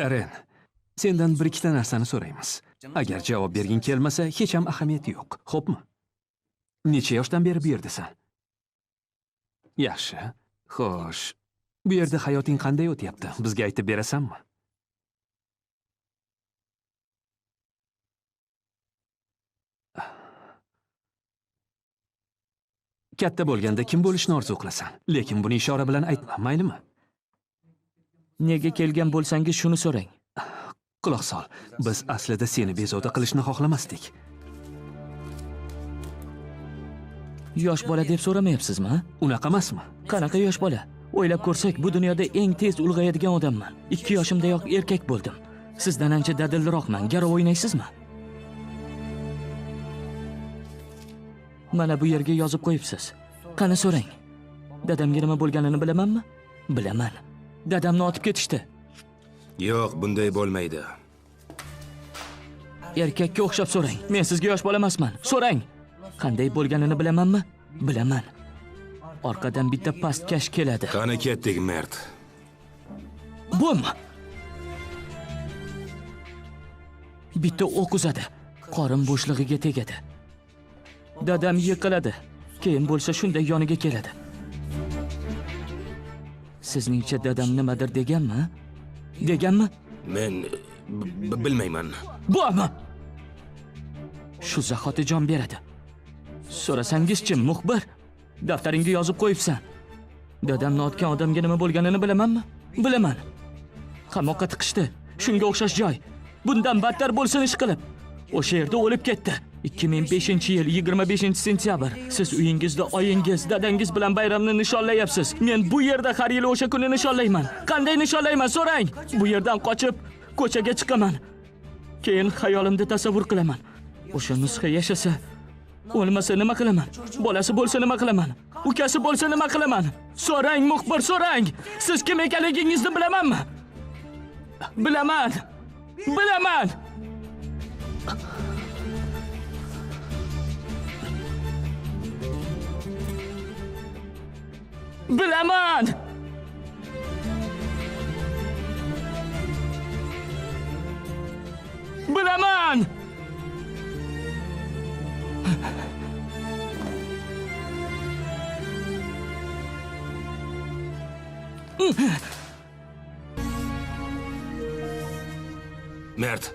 Eren, sendan bir ikkita narsani so'raymiz. Agar javob berging kelmasa, hech ham ahamiyati yo'q. Xo'pmi? Necha yoshdan beri bu yerdasan? Yaxshi. Xo'sh, bu yerda hayoting qanday o'tyapti? Bizga aytib berasanmi? Katta bo'lganda kim bo'lishni orzu qilasan? Lekin buni ishora bilan aytma, maylimi? Nega kelgan bo'lsangiz shuni so'rang. Quloq sol. Biz aslida seni bezovta qilishni xohlamasdik. Yosh bola deb so'ramayapsizmi? Unaqa emasmi? Qanaqa yosh bola? O'ylab ko'rsak, bu dunyoda eng tez ulg'ayadigan odamman. 2 yoshimdayoq erkak bo'ldim. Sizdan ancha dadilroqman. Garov o'ynaysizmi? Mana bu yerga yozib qo'yibsiz. Qani so'rang. Dadamga nima bo'lganini bilamanmi? Bilaman. Dadamni otib ketishdi. Yo'q, bunday bo'lmaydi. Erkakka o'xshab so'rang. Men sizga yosh bola emasman. So'rang. Qanday bo'lganini bilamanmi? Bilaman. Orqadan bitta pastkash keladi. Qani ketdik, Mert. Bum! Bitta o'q uzadi. Qorin bo'shlig'iga tegadi. Dadam yiqiladi. Keyin bo'lsa shunday yoniga keladi. Sizningcha dadam nimadir deganmi? Deganmi? Men bilmayman. Bum! Shu zahoti jon beradi. So'rasangizchi, muxbir, daftaringga yozib qo'yibsan. Dadamni otgan odamga nima bo'lganini bilamanmi? Bilaman. Qamoqqa tiqishdi. Shunga o'xshash joy. Bundan battar bo'lsin ish qilib. O'sha yerda o'lib ketdi. 2005-yil 25-sentyabr. Siz uyingizda oyingiz, dadangiz bilan bayramni nishonlayapsiz. Men bu yerda har yili o'sha kunni nishonlayman. Qanday nishonlayman, so'rang. Bu yerdan qochib ko'chaga chiqaman. Keyin xayolimda tasavvur qilaman. O'sha nusxa yashasa, o'lmasa nima qilaman? Bolasi bo'lsa nima qilaman? Ukasi bo'lsa nima qilaman? So'rang, muxbir, so'rang. Siz kim ekanligingizni bilamanmi? Bilaman. Bilaman. Bilaman. Bilaman. Mert.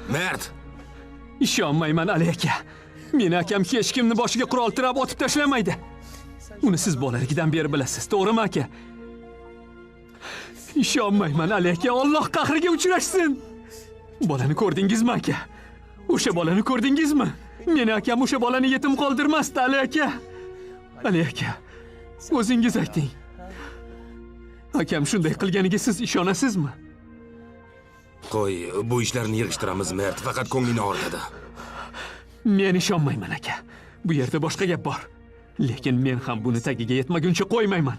Mert. Ishonmayman, Ali aka. Meni akam hech kimni boshiga qurol tirab otib tashlamaydi. Uni siz bolaligidan beri bilasiz, to'g'rimi aka? Ishonmayman, Ali aka, Alloh qahriga uchrashsin. Bolani ko'rdingizmi aka? O'sha bolani ko'rdingizmi? Meni akam o'sha bolani yetim qoldirmasdi, Ali aka. Ali aka, o'zingiz ayting. Akam shunday qilganiga siz ishonasizmi? Qo'y, bu ishlarni yig'ishtiramiz, Mert. Faqat ko'nglingni og'ritadi. Men ishonmayman aka. Bu yerda boshqa gap bor. Lekin men ham buni tagiga yetmaguncha qo'ymayman.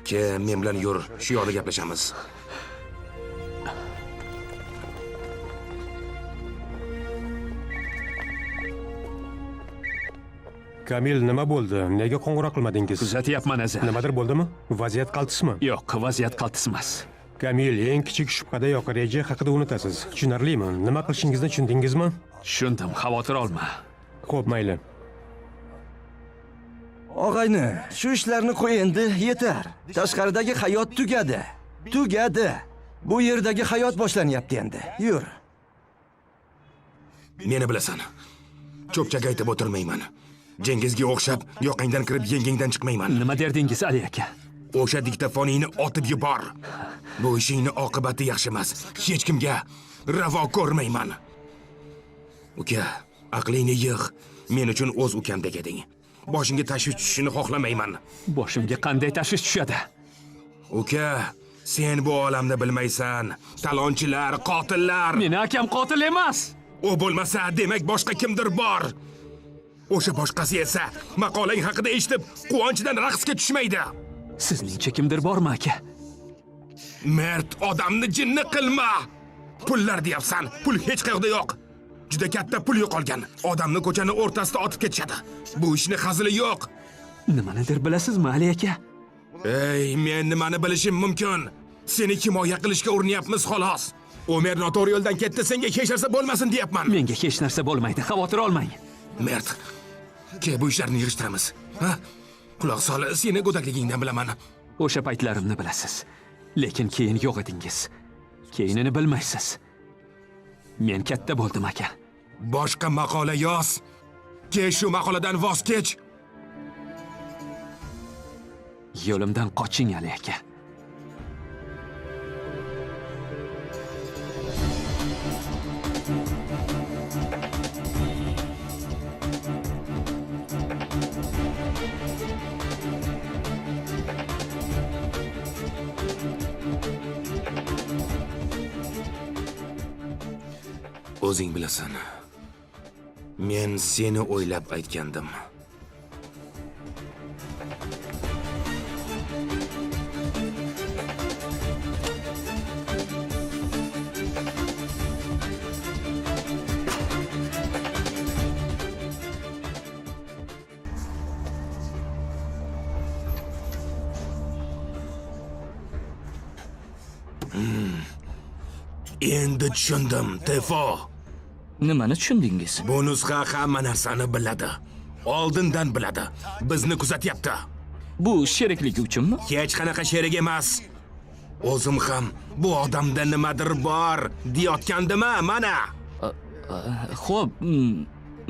Ke, men bilan yur, shu yoqda gaplashamiz. Kamil, nima bo'ldi? Nega qo'ng'iroq qilmadingiz? Kuzatyapman, Azar. Nimadir bo'ldimi? Vaziyat qaltismi? Yo'q, vaziyat qaltismas. Kamil, eng kichik shubhadayoq reja haqida unutasiz. Tushunarlimi? Nima qilishingizni tushundingizmi? Tushundim, xavotir olma. Xo'p, mayli. Og'ayni, shu ishlarni qo'y endi, yetar. Tashqaridagi hayot tugadi. Tugadi. Bu yerdagi hayot boshlanyapti endi. Yur. Meni bilasan. Cho'pchak aytib o'tirmayman. Cengizga o'xshab yoqangdan kirib yengingdan chiqmayman. Nima derdingiz, Ali aka? O'sha diktofoningni otib yubor. Bu ishingni oqibati yaxshi emas. Hech kimga ravo ko'rmayman. Uka, aqlingni yig'. Men uchun o'z ukamdek eding. Boshingga tashvish tushishini xohlamayman. Boshimga qanday tashvish tushadi? Uka, sen bu olamni bilmaysan. Talonchilar, qotillar. Meni akam qotil emas. U bo'lmasa, demak boshqa kimdir bor. O'sha boshqasi esa maqolang haqida eshitib, quvonchidan raqsga tushmaydi. Sizningcha kimdir bormi aka? Mert, odamni jinni qilma. Pullar deyapsan, pul hech qayerda yo'q. Juda katta pul yo'qolgan. Odamni ko'chani o'rtasida otib ketishadi. Bu ishni hazili yo'q. Nimanidir bilasizmi, Ali aka? Ey, men nimani bilishim mumkin? Seni himoya qilishga urinyapmiz xolos. Omer noto'g'ri yo'ldan ketdi, senga hech narsa bo'lmasin deyapman. Menga hech narsa bo'lmaydi, xavotir olmang. Mert, ke bu ishlarni yig'ishtiramiz. Ha? Quloq sol, seni go'dakligingdan bilaman. O'sha paytlarimni bilasiz. Lekin keyin yo'q edingiz. Keyinini bilmaysiz. Men katta bo'ldim aka. Boshqa maqola yoz. Ke shu maqoladan voz kech. Yo'limdan qoching Ali aka. O'zing bilasan. Men seni o'ylab aytgandim. Endi tushundim, Tefo. Nimani tushundingiz? Bu nusxa hamma narsani biladi. Oldindan biladi. Bizni kuzatyapti. Bu sheriklik uchunmi? Hech qanaqa sherik emas. O'zim ham bu odamda nimadir bor deyotgandim-a, mana. Xo'p,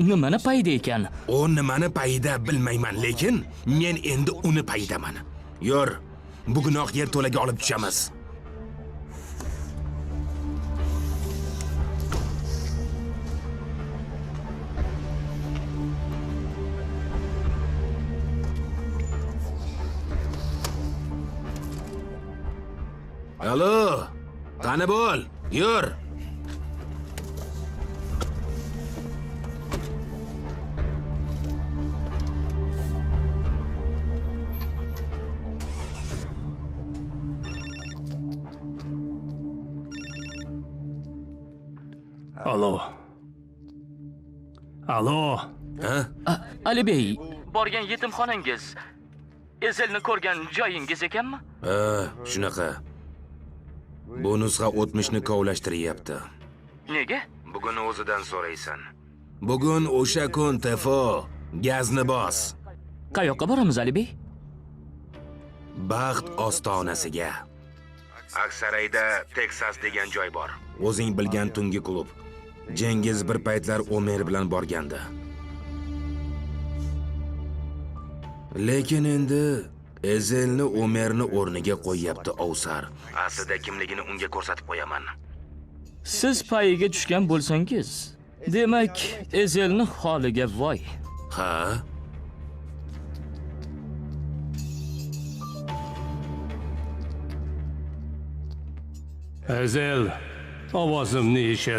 nimani payida ekan? U nimani payida bilmayman, lekin men endi uni payidaman. Yur, bugunoq yerto'laga olib tushamiz. Alo, qani bo'l, yur. Alo. Alo. Ha? Alibey, borgan yetimxonangiz Ezelni ko'rgan joyingiz ekanmi? Ha, shunaqa. Bu nusxa o'tmishni kovlashtiryapti. Nega? Bugun o'zidan so'raysan. Bugun o'sha kun, Tefo. Gazni bos. Qayoqqa boramiz, Alibey? Baxt ostonasiga. Aksarayda Texas degan joy bor. O'zing bilgan tungi klub. Cengiz bir paytlar Omer bilan borgandi. Lekin endi Ezelni Omerni o'rniga qo'yyapti Ovsar. Aslida kimligini unga ko'rsatib qo'yaman. Siz payiga tushgan bo'lsangiz, demak, Ezelni holiga voy. Ha? Ezel, ovozimni eshit.